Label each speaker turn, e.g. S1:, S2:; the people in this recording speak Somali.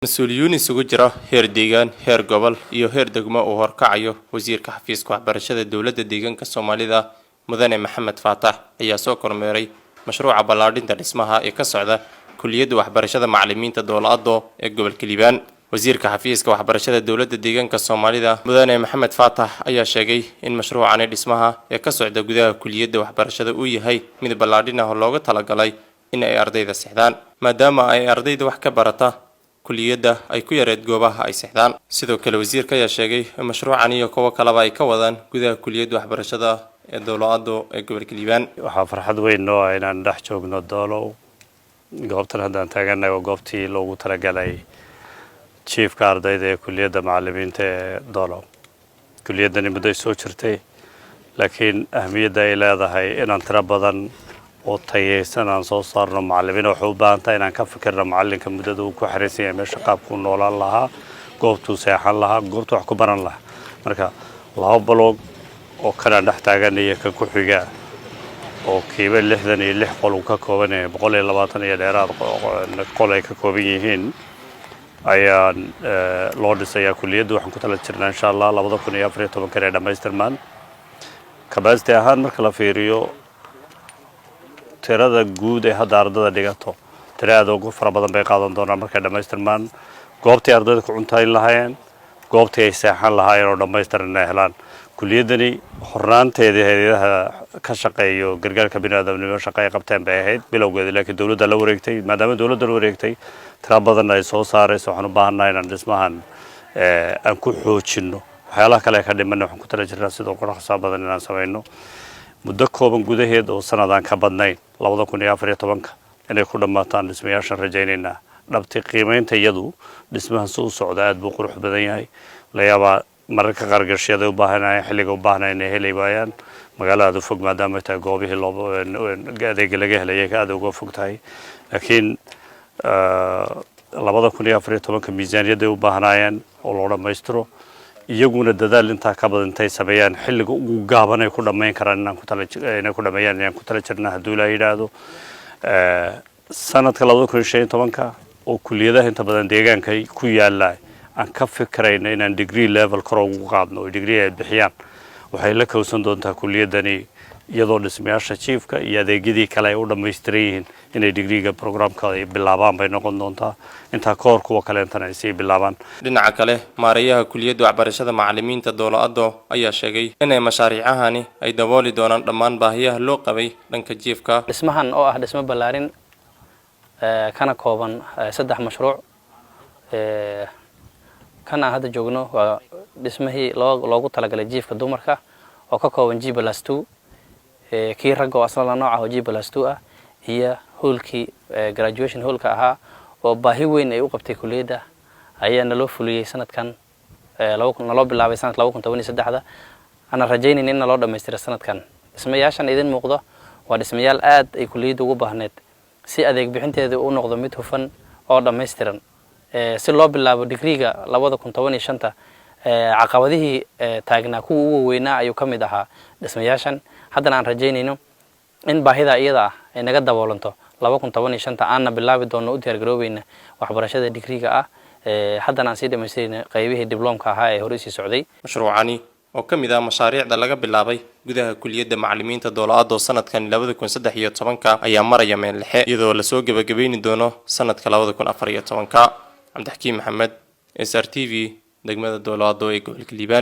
S1: Mas-uuliyiin isugu jira heer deegaan, heer gobol iyo heer degmo uu horkacayo wasiirka xafiiska waxbarashada Dowladda Deegaanka Soomaalida, Mudane Maxamed Faatax, ayaa soo kormeeray mashruuca ballaadhinta dhismaha ee ka socda Kuliyadda Waxbarashada Macalimiinta Doolo-Addo ee gobolka Liibaan. Wasiirka xafiiska waxbarashada Dowladda Deegaanka Soomaalida, Mudane Maxamed Faatax, ayaa sheegay in mashruucani dhismaha ee ka socda gudaha kuliyadda waxbarashada uu yahay mid ballaadhin ah oo looga talagalay in ay ardayda seexdaan, maadaama ay ardayda wax ka barata kuliyadda ay ku yareed goobaha ay seexdaan. Sidoo kale, wasiirka ayaa sheegay in mashruucan iyo kuwo kaleba ay ka wadaan gudaha kuliyadda waxbarashada ee Doolo-Addo ee gobolka Liibaan.
S2: Waxaa farxad weyn noo ah inaan dhex joogno Doolow. Goobtan haddaan taagannahay waa goobtii loogu talagalay jiifka ardayda ee kuliyadda macalimiinta ee Doolow. Kuliyaddani muddoy soo jirtay, laakiin ahmiyadda ay leedahay inaan tiro badan oo tayeysan aan soo saarno macalimiin, waxay u baahan tahay inaan ka fikirno macalinka muddada uu ku xariisan yahay meesha, qaabkuu noolaan lahaa, goobtuu seexan lahaa, goobtuu wax ku baran lahaa. Marka laba block oo kanaan dhex taaganaya, ka ku xiga oo kiiba 66 qol uu ka kooban yahay, 120 iyo dheeraad qol ay ka kooban yihiin, ayaan loo dhisayaa kuliyaddu. Waxaan ku tala jirnaa, insha Allah, 2014-ka inay dhammaystirmaan. Capacity ahaan marka la fiiriyo tirada guud ee hadda ardada dhigato, tiro aad ugu fara badan bay qaadan doonaan markay dhammaystirmaan. Goobtii ardayda ku cuntayn lahaayeen, goobtii ay seexan lahaayeen oo dhammaystiran inay helaan. Kuliyaddani hornaanteedii hay-adaha ka shaqeeyo gargaarka biniaadamnimo shaqa ay qabteen bay ahayd bilowgeeda, laakiin dowladda la wareegtay. Maadaama dowladda la wareegtay, tiro badan ay soo saarayso, waxaan u baahannahay inaan dhismahan aan ku xoojinno. Waxyaalaha kale ee ka dhimanna waxaan ku tala jirnaa sidoo qurxsaa badan inaan samayno muddo kooban gudaheed oo sanadaan ka badnayn, 2014-ka inay ku dhammaataan dhismayaashan rajaynaynaa. Dhabti qiimaynta iyadu dhismahan si u socda aad buu qurux badan yahay. La yaabaa mararka qaar garshiyaday u baahanayaan, xilliga u baahnaya inay heli waayaan. Magaalo aada u fog maadaama tahay, goobihii loo adeega laga helayay aada uga fog tahay. Laakiin 2014-ka miisaaniyadday u baahnaayeen oo loo dhammaystiro, iyaguna dadaal intaa ka badan intay sameeyaan, xilliga ugu gaaban ay ku dhammayn karaan inaan ku tala inay ku dhameeyaan inaan ku tala jirnaa, hadduu Ilaa yidhaahdo. Sanadka 2015-ka oo kuliyadaha inta badan deegaanka ku yaala aan ka fikirayna inaan degree level kor ugu qaadno oo degree ay bixiyaan, waxay la kowsan doontaa kuliyaddani iyadoo dhismayaasha jiifka iyo adeegyadii kale ay u dhammaystiran yihiin, inay degreega programka ay bilaabaan bay noqon doontaa. Intaa ka hor kuwa kaleentana ay sii bilaabaan.
S1: Dhinaca kale, maareeyaha kuliyadda waxbarashada macalimiinta Doolo-Addo ayaa sheegay inay mashaariicahani ay dabooli doonaan dhammaan baahiyaha loo qabay dhanka jiifka.
S3: Dhismahan oo ah dhismo ballaarin kana kooban saddex mashruuc, kan aan hadda joogno waa dhismihii loogu talagalay jiifka dumarka oo ka kooban G+2, kii ragga oo asna la nooc ah oo G+2 ah, iyo hoolkii graduation hoolka ahaa oo baahi weyn ay u qabtay kuliyadda ayaa naloo fuliyey sanadkan, naloo bilaabay sanadka 2013-da, aanan rajaynayn in naloo dhamaystira sanadkan. Dhismayaashan idin muuqdo waa dhismayaal aad ay kuliyadda ugu baahneed si adeeg bixinteeda u noqdo mid hufan oo dhammaystiran, si loo bilaabo digriga 2015-ta. Caqabadihii taagnaa kuwa ugu weynaa ayuu ka mid ahaa dhismayaashan. Haddana aan rajaynayno in baahida iyada ah ay naga daboolanto 2015-ta, aanna bilaabi doono, u diyaar garoobayna waxbarashada digriga ah. Haddana aan sii dhamaystirayna qaybihii dibloomka ahaa ee hore usii socday.
S1: Mashruucani oo ka mid ah mashaariicda laga bilaabay gudaha kuliyadda macalimiinta Doolo-Addo sanadkan 2013-ka ayaa maraya meel dhexe, iyadoo lasoo gebagabayni doono sanadka 2014-ka. Cabdixakiim Maxamed, SRTV, degmada Doolo-Addo ee gobolka Liibaan.